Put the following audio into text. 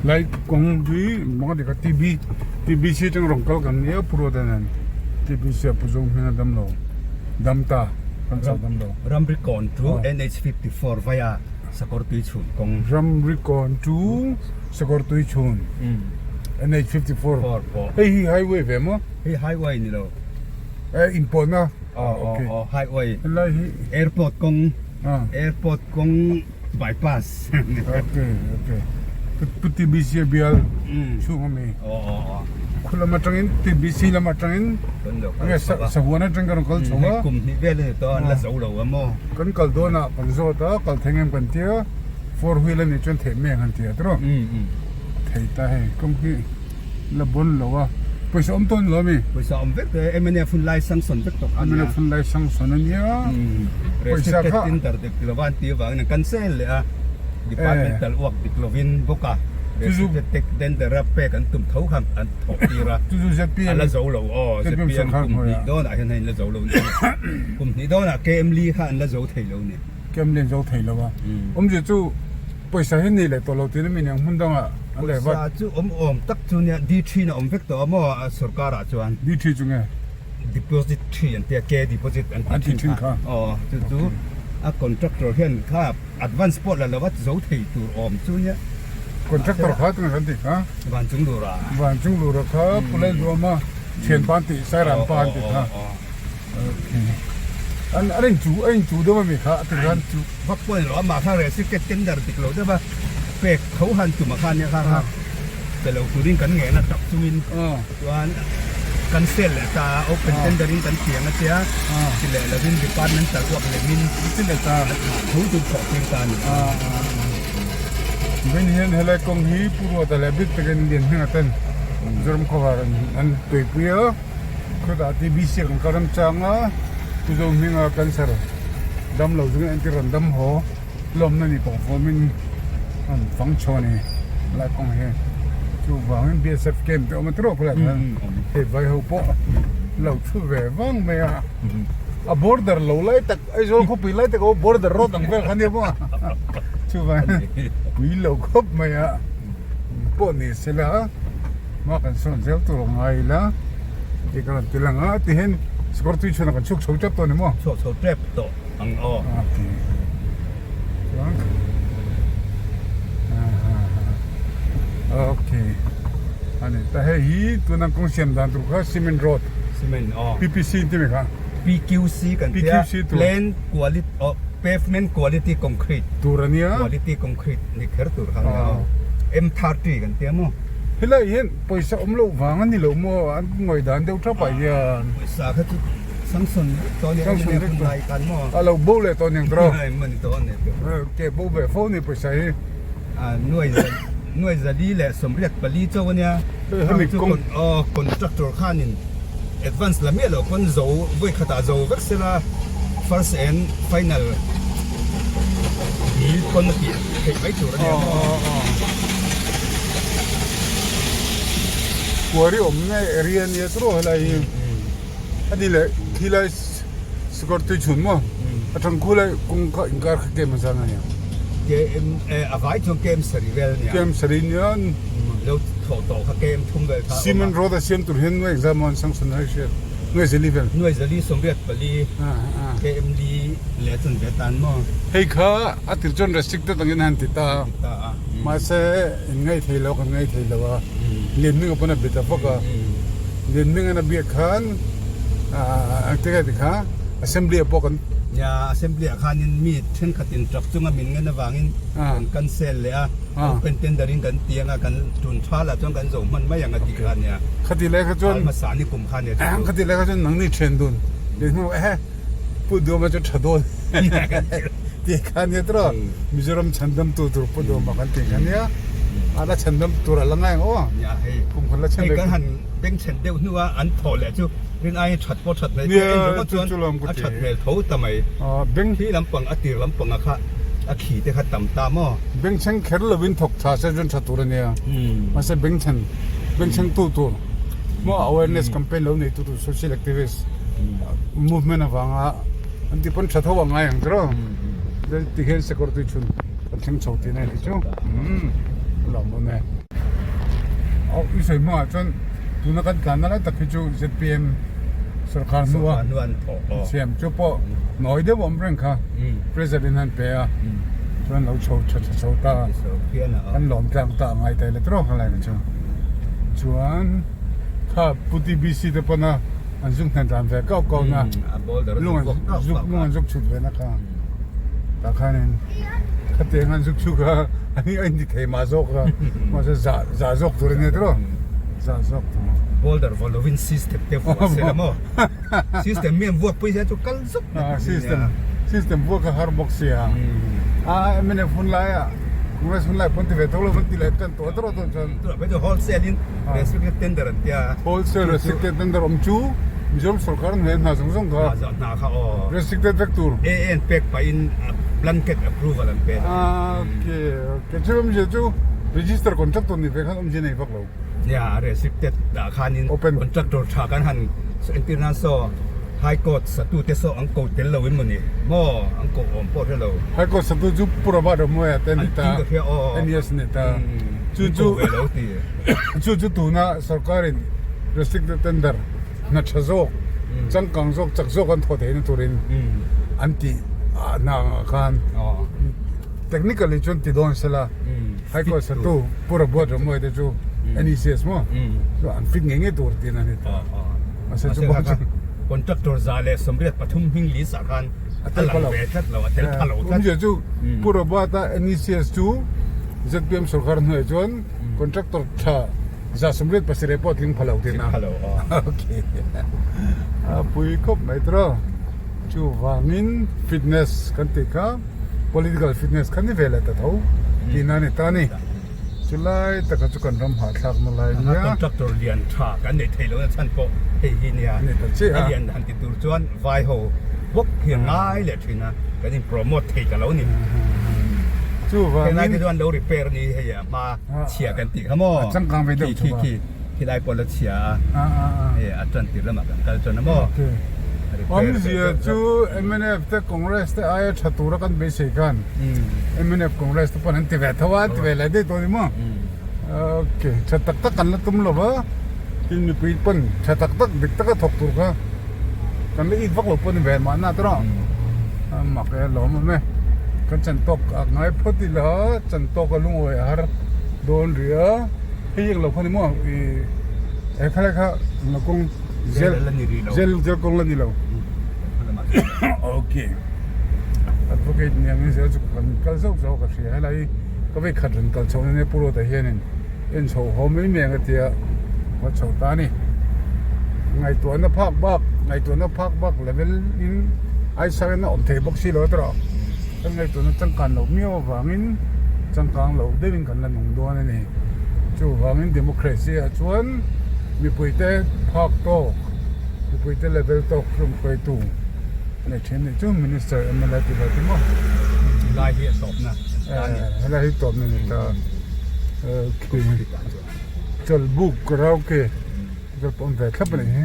Lai kawng hi mawng a dik a TB TBC atang rawn kal kan nia Pu Ruata nen TBC ah Pu Zo hming a dam lo dam ta kan chak dam lo. Ramri kawn chu NH 54 vaia Sakawr tui chhun kawng. Ramri kawn chu Sakawr tui chhun NH 54 hei hi highway ve maw? Hei highway ni lo. Eh inpawhna. Aw aw aw highway. Helai hi airport kawng airport kawng bypass. Okay okay. Pu TBC a bial chhung ami. Aw aw aw. Khu lam atangin TBC lam atangin nge sahuan atang kan rawn kal chho a. Kum hnih vel ani tawh an la zo lo a maw. Kan kal dawn ah kan zawt a kal thei ngem kan tia four wheel ani chuan theih mai ang han ti a tiraw. Thei ta hei kawng hi. La bon lo a, pawisa awm tawn lo a mi? Pawisa awm vek e, mnf hun lai sanction vek tawh a nia. Mnf hun lai sanction a nia. Pawisa kha. Restricted tender dik lo a an tih avangin an cancel leh a, departmental work dik lovin bawk a, restricted tender a pek an tum tho kha an thawh tir a. Chu chu ZPM. A la zo lo aw, ZPM kum hnih dawnah hian hei an la zo lo ni. Kum hnih dawnah KM Lee kha an la zo thei lo ni. KM Lee an zo thei lo a, awmzia chu. Pawisa hi nei leh tawh lo tiin mi nen hmun dangah an leh vat. Pawisa chu awm awm tak chu nia D3 na awm vek tawh a maw a sorkar ah chuan. D3 chu nge? Deposit 3 an tia K deposit an ti thin kha. Aw chu chu a contractor hian kha advance pawh la lo a zo thei tur awm chu nia. Contractor kha tunge kan tih kha? Vanchunglura. Vanchunglura kha Pulai Luama thianpa an tih Sairampa an tih kha. An an in chu a in chu deuh a mi kha a ti khan. Chu vak pawh a ni lo a mah kha reh si ke tender dik lo deuh a pek tho han tum a kha nia kha kha pe lo turin kan ngen a tak chungin chuan kan sel leh ta a open tender in kan tiang a tia ti leh lovin departmental work lemin ti leh ta tho tur thawh tir ta a ni. Vawiin hian helai kawng hi Pu Ruata leh bik takin Lian Hminga ten Mizoram khawvar an tuipui a. Khawtah TBC kan kal remchang a, Pu Zohminga cancer dam lo chungin entir rawn dam haw lawmna ni pawh fawmin an fang chho a ni lai kawng hi. Chuvangin BSF camp te awm a tiraw khawlai khan hei vai ho pawh lo thu ve vang mai a, a border lo lai tak Aizawl khawpui lai tak a border road ang vel kha nia maw chuvangin pui lo khawp mai a pawh ni sela. Hma kan sawn zel tur a ngai ila tih ka rawn ti lang a tihian sikawr tui chhunah kan chhuk chho tep tawh a ni maw? Chhuak chho tep tawh ang aw. Chuan okay ani ta hei hi tuna kawng siam dan tur kha cement road cement aw PPC an ti mai kha PQC kan tia plain quality oh pavement quality concrete tur a nia quality concrete ni kher tur kha nia aw M30 kan tia maw. Helai hian pawisa awm loh vang a ni lo maw an ngawi dan deuh thap ah hian. Pawisa kha chu sanction vek tawh a nia sanction vek tawh lai khan maw. A lo bo leh tawh aniang tawh. Mani tawh a ni tawh. Ke bo ve fo a ni pawisa hi. A nuai za nuai zali leh 84 chauh a nia. Hemi kawng. Aw contractor khanin advance la miah loh pawn zo vawi khatah zo vek sela first and final bill pawn a tih theih mai tur a nia maw. Kuari awmna area ania chu rawh helai hi a ni leh khilai sikawr tui chhun maw a thang khulai kawng kha inkar kha kem a zan a nia. Kem a vai chuan kem saree vel a nia. Kem saree nia. Lo thawh tawh kha kem thum vel kha a awm a. Cement road a siam tur hian nuai exam a an sanction a hriat nuai zali vel. Nuai zali 84 kem li leh chuan ve tan maw. Hei kha a tir chuan restricted angin a han ti ta a mahse in ngaih thei lo kan ngaih thei lo a Lianhminga pawn a be ta vak a Lianhminga'n a biak khan engtin nge ti kha assembly ah pawh kan Nia assembly ah khanin mi thenkhatin truck chunga min ngen avangin kan cancel leh a open tender in kan ti anga kan tun tha lah chuan kan zo hman mai ang a tih kha nia. Khati lai kha chuan hmasa ni kum kha nia chu. Khati lai kha chuan nangni then dun Lianhminga ehe Pu Duhama chu tha dawn tih kha nia tiraw Mizoram chhandam tu tur Pu Duhama kan tih kha nia a la chhandam tur a la ngai ang aw kum khat la chhan ve kan han bengchhen deuh hnu a an thawh leh chu rin aiin that pawh that hmel en ringawt chuan a that hmel tho ta mai khi lampang a tir lampang a kha a khi te kha tam ta maw bengchheng kher lovin thawk tha se chuan tha tur a nia mahse bengchhen bengchheng tu tur maw awareness campaign lo nei tu tur social activist movement avanga an ti pawn tha tho a ngai ang tiraw ti hian security chhun kan thleng chho tih na ni chu lawm awm e. I sawi hmangah chuan tuna kan tlanna lai tak hi chu zpm sorkar hnua siam chu pawh nawi deuh a awm reng kha pressure in han pe a chuan lo chho tha tha chho ta kan lawm tlang ta a ngai ta ila tawk a lai chu chuan kha Pu TBC te pawna an zuk hnen dan ve kau kau na lung an zuk lung an zuk chhut ve na kha tah khanin khatiang an zuk chhuk a ani a inti thei mah zawk a mahse zah zah zawk tur ania tiraw zah zawk tur boulder vaw lovin system te vuah se la maw system mi an vuak pui zel chu kal zuk system system vuak a har bawk sia a mnf hun laia Congress hun lai pawn ti ve tho lo an ti leh tan tawh tawh tawh chuan tunah phei chu wholesale in restricted tender an tia wholesale restricted tender awm chu Mizoram sorkar hnuai hna zawng zawng kha hna kha aw restricted vek tur AA an pek pahin blanket approval an pe okay okay chu awmzia chu register contractor ni ve khan awmzia nei vak lo nia restricted dah khanin contractor tha kan han entir nan saw High Court satu te saw an ko tel lo em mawni? Maw an ko awm pawh hre lo. High Court satu chu Pu Robert Romoya te ni ta, NES ni ta. Chu chu chu chu tuna sorkarin restricted tender hna tha zawk, changkang zawk, chak zawk an thawh theihna turin an tih hna angah khan technically chuan ti dawn sela High Court satu Pu Robert Romoya te chu NECS maw chu an fit ngei ngei tur tiin a ni ta. Contractor 183 hming list ah khan a lang ve tlat lo, a tel pha lo tlat. Awmzia chu Pu Robert-a NECS chu zpm sorkar hnuaiah chuan contractor tha 187 pawh a tling pha lo tihna. Tling pha lo, aw. Okay. A pui khawp mai tawh. Chuvangin fitness kan tih kha political fitness kha ni ve leh ta tho tihna a ni ta a ni. Chulai taka chu kan ram hahthlak na lai nia. Contractor lian tha kan nei thei lo na chhan pawh hei hi nia. Ni ta chiah a. A lian han ti tur chuan vai ho bawk hi a ngai leh thin a, kan in promote thei ta lo ni. Chuvangin. Heng lai te chuan lo repair ni hei a hma chhia kan tih kha maw. A changkang ve deuh chauh a. Khi khi khi lai pawh la chhia a. Hei a tan tir lamah kan kal chuan a maw. Awmzia chu mnf te Congress te aia tha tura kan beisei khan mnf Congress te pawn an ti ve tho a, an ti ve leh daih tawh a ni maw? Ok, tha tak tak kan la tum lo va, tin mipui pawn tha tak tak dik taka thawk tur kha kan la it vak lo pawh a ni ve mahna te rawh a mak e lawm awm e. Kan chan tawk a ngai phawt ila chan tawk a lungawi a har dawn rih a, hei eng lo kha ni maw ih he khalai kha kawng Zel la ni rih lo. Zel zel kawng la ni lo. Ok. Advocate ni angin zel chu kan kal zauh zauh ka hria. Helai ka vei khat rawn kal chho na nia Pu Ruata hianin en chho haw mai mai ang a tia a chho ta a ni. Ngaihtuahna phak bak ngaihtuahna phak bak level in aisangin a awm thei bawk si lo a tawrh. Kan ngaihtuahna changkan loh miau avangin changkang loh deuhin kan la nung dawn a ni. Chuvangin democracy ah chuan mipuite phak tawk, mipuite level tawk hlum hruaitu a nei thin a nih chu Minister mla ti lo ti maw? Helai hi a tawpna a ni. Helai hi tawpna a ni ta. Okay. Chawlhbuk karaoke te pawh awm ve thlap a nih hi.